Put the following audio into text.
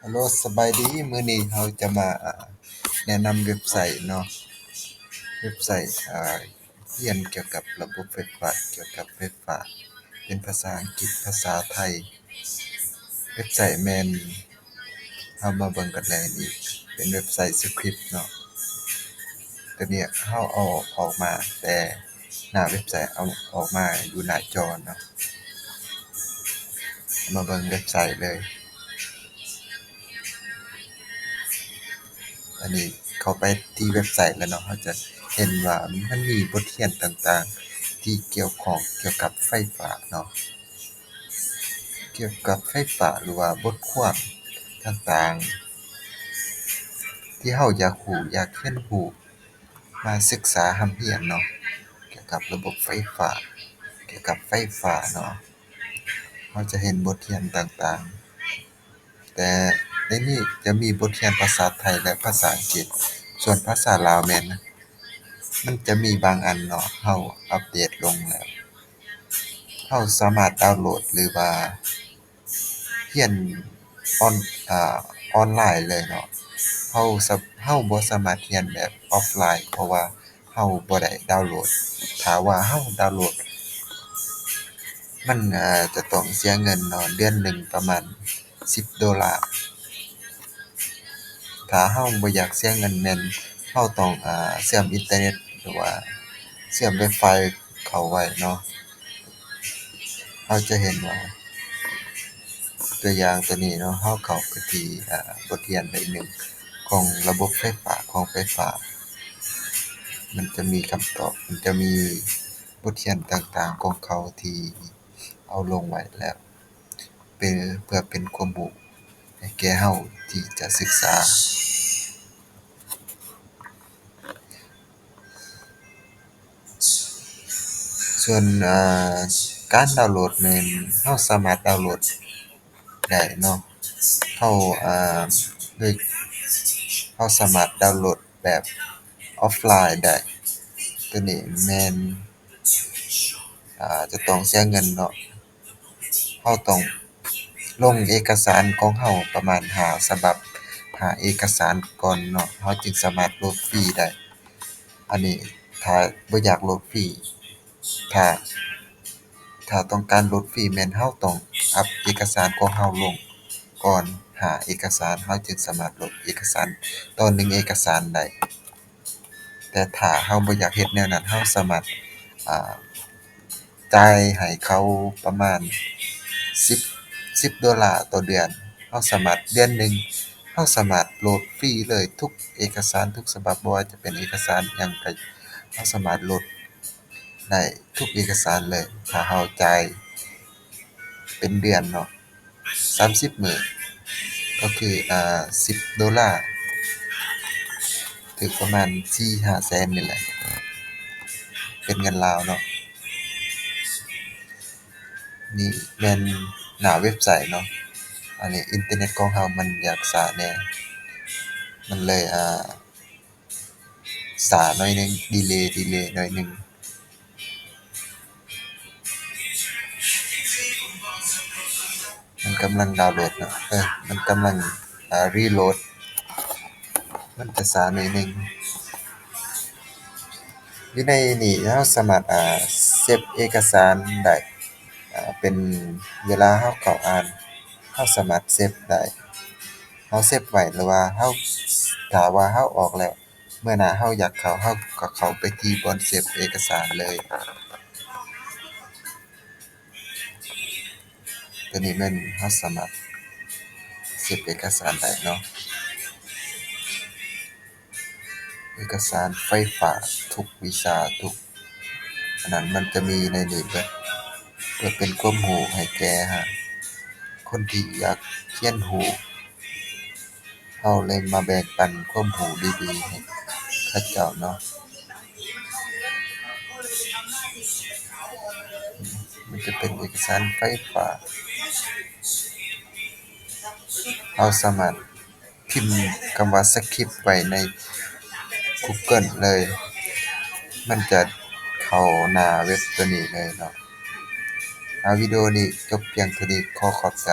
ຮັລໂຫຼ ສະບາຍດີ. ມື້ນີ້ເຮົາຈະມາ ອາ ແນະນຳເວັບໄຊເນາະ, ເວັບໄຊ ອາ ຮຽນກ່ຽວກັບລະບົບໄຟຟ້າ, ກ່ຽວກັບໄຟຟ້າ ເປັນພາສາອັງກິດ, ພາສາໄທ. ເວັບໄຊແມ່ນ ເຮົາມາເບິ່ງກັນເລີຍ, ນີ້ເປັນເວັບໄຊສະຄຣິບເນາະ. ຕົວນີ້ເຮົາເອົາອອກມາແຕ່ໜ້າເວັບໄຊ, ເອົາອອກມາຢູ່ໜ້າຈໍເນາະ. ມາເບິ່ງເວັບໄຊເລີຍ. ອັນນີ້ເຂົ້າໄປທີ່ເວັບໄຊແລ້ວເນາະ, ເຮົາຈະເຫັນວ່າມັນມີບົດຮຽນຕ່າງໆທີ່ກ່ຽວຂ້ອງກ່ຽວກັບໄຟຟ້າເນາະ, ກ່ຽວກັບໄຟຟ້າ ຫຼືວ່າບົດຄວາມຕ່າງໆທີ່ເຮົາຢາກຮູ້, ຢາກຮຽນຮູ້, ມາສຶກສາຮ່ຳຮຽນເນາະ, ກ່ຽວກັບລະບົບໄຟຟ້າ, ກ່ຽວກັບໄຟຟ້າເນາະ. ເຮົາຈະເຫັນບົດຮຽນຕ່າງໆ ແຕ່ໃນນີ້ຈະມີບົດຮຽນພາສາໄທ ແລະ ພາສາອັງກິດ. ສ່ວນພາສາລາວແມ່ນ ມັນຈະມີບາງອັນເນາະ ເຮົາອັບເດດລົງແລ້ວ, ເຮົາສາມາດດາວໂຫຼດ ຫຼືວ່າຮຽນອອນ ອາ ອອນລາຍເລີຍເນາະ. ເຮົາສະ ເຮົາບໍ່ສາມາດຮຽນແບບອອຟລາຍ ເພາະວ່າ ເຮົາບໍ່ໄດ້ດາວໂຫຼດ. ຖ້າວ່າເຮົາດາວໂຫຼດ ມັນ ເອີ ຈະຕ້ອງເສຍເງິນເນາະ, ເດືອນໜຶ່ງປະມານສິບໂດລາ. ຖ້າເຮົາບໍ່ຢາກເສຍເງິນ ແມ່ນເຮົາຕ້ອງ ເອີ ເຊື່ອມອິນເຕີເນັດ ຫຼືວ່າເຊື່ອມໄວຟາຍເຂົ້າໄວ້ເນາະ. ເຮົາຈະເຫັນວ່າ ຕົວຢ່າງຕົວນີ້ເນາະ, ເຮົາເຂົ້າໄປທີ່ ອາ ບົດຮຽນໃດໜຶ່ງຂອງລະບົບໄຟຟ້າ, ຂອງໄຟຟ້າ. ມັນຈະມີຄຳຕອບ, ມັນຈະມີບົດຮຽນຕ່າງໆຂອງເຂົາທີ່ເອົາລົງໄວ້ແລ້ວ ເປັນ ເພື່ອເປັນຄວາມຮູ້ໃຫ້ແກ່ເຮົາທີ່ຈະສຶກສາ. ສ່ວນ ອາ ການດາວໂຫຼດແມ່ນເຮົາສາມາດດາວໂຫຼດໄດ້ເນາະ, ເຮົາ ອາ ໂດຍ ເຮົາສາມາດດາວໂຫຼດແບບອອຟລາຍໄດ້. ຕົວນີ້ແມ່ນ ອາ ຈະຕ້ອງເສຍເງິນເນາະ. ເຮົາຕ້ອງລົງເອກະສານຂອງເຮົາປະມານຫ້າສະບັບ, ຫ້າເອກະສານກ່ອນເນາະ, ເຮົາຈຶ່ງສາມາດໂຫຼດຟຣີໄດ້. ອັນນີ້ຖ້າບໍ່ຢາກໂຫຼດຟຣີ, ຖ້າ ຖ້າຕ້ອງການໂຫຼດຟຣີ ແມ່ນເຮົາຕ້ອງອັບເອກະສານຂອງເຮົາລົງກ່ອນຫ້າເອກະສານ, ເຮົາຈຶ່ງສາມາດໂຫຼດເອກະສານຕໍ່ໜຶ່ງເອກະສານໄດ້. ແຕ່ຖ້າເຮົາບໍ່ຢາກເຮັດແນວນັ້ນ, ເຮົາສາມາດ ອາ ຈ່າຍໃຫ້ເຂົາປະມານສິບ ສິບໂດລາຕໍ່ເດືອນ. ເຮົາສາມາດ ເດືອນໜຶ່ງ ເຮົາສາມາດໂຫຼດຟຣີເລີຍ ທຸກເອກະສານທຸກສະບັບ, ບໍ່ວ່າຈະເປັນເອກະສານຫຍັງກໍ ເຮົາສາມາດໂຫຼດໄດ້ທຸກເອກະສານເລີຍ ຖ້າເຮົາຈ່າຍເປັນເດືອນເນາະ. ສາມສິບມື້ ກໍຄື ອາ ສິບໂດລາ ຖືກປະມານສີ່ຫ້າແສນນີ້ແຫຼະ ເປັນເງິນລາວເນາະ. ນີ້ແມ່ນໜ້າເວັບໄຊເນາະ. ອັນນີ້ອິນເຕີເນັດຂອງເຮົາມັນຢາກຊ້າແດ່ ມັນເລີຍ ອາ ຊ້າໜ້ອຍໜຶ່ງ, ດີເລ ດີເລໜ້ອຍໜຶ່ງ. ມັນກຳລັງດາວໂຫຼດເນາະ, ເອີ ມັນກຳລັງ ອາ ຣີໂຫຼດ, ມັນຈະຊ້າໜ້ອຍໜຶ່ງ. ຢູ່ໃນນີ້ເຮົາສາມາດ ອາ ເຊບເອກະສານໄດ້ ອາ ເປັນເວລາເຮົາເຂົ້າອ່ານ, ເຮົາສາມາດເຊບໄດ້. ເຮົາເຊບໄວ້ ຫຼືວ່າເຮົາ ຖ້າວ່າເຮົາອອກແລ້ວ ເມື່ອໜ້າເຮົາຢາກເຂົ້າ, ເຮົາກໍເຂົ້າໄປທີ່ບ່ອນເຊບເອກະສານເລີຍ. ຕົວນີ້ແມ່ນເຮົາສາມາດເຊບເອກະສານໄດ້ເນາະ. ເອກະສານໄຟຟ້າທຸກວິຊາ, ທຸກອັນນັ້ນ ມັນຈະມີໃນນີ້ເບິດ ເພື່ອເປັນຄວາມຮູ້ໃຫ້ແກ່ ຫາ ຄົນທີ່ຢາກຮຽນຮູ້. ເຮົາເລີຍມາແບ່ງປັນຄວາມຮູ້ດີໆໃຫ້ເຂົາເຈົ້າເນາະ. ມັນຈະເປັນເອກະສານໄຟຟ້າ. ເຮົາສາມາດພິມຄຳວ່າສະຄຣິບໄວ້ໃນກູເກີນເລີຍ, ມັນຈະເຂົ້າໜ້າເວັບຕົວນີ້ເລີຍເນາະ. ອາ ວິດີໂອນີ້ຈົບພຽງເທົ່ານີ້. ຂໍຂອບໃຈ.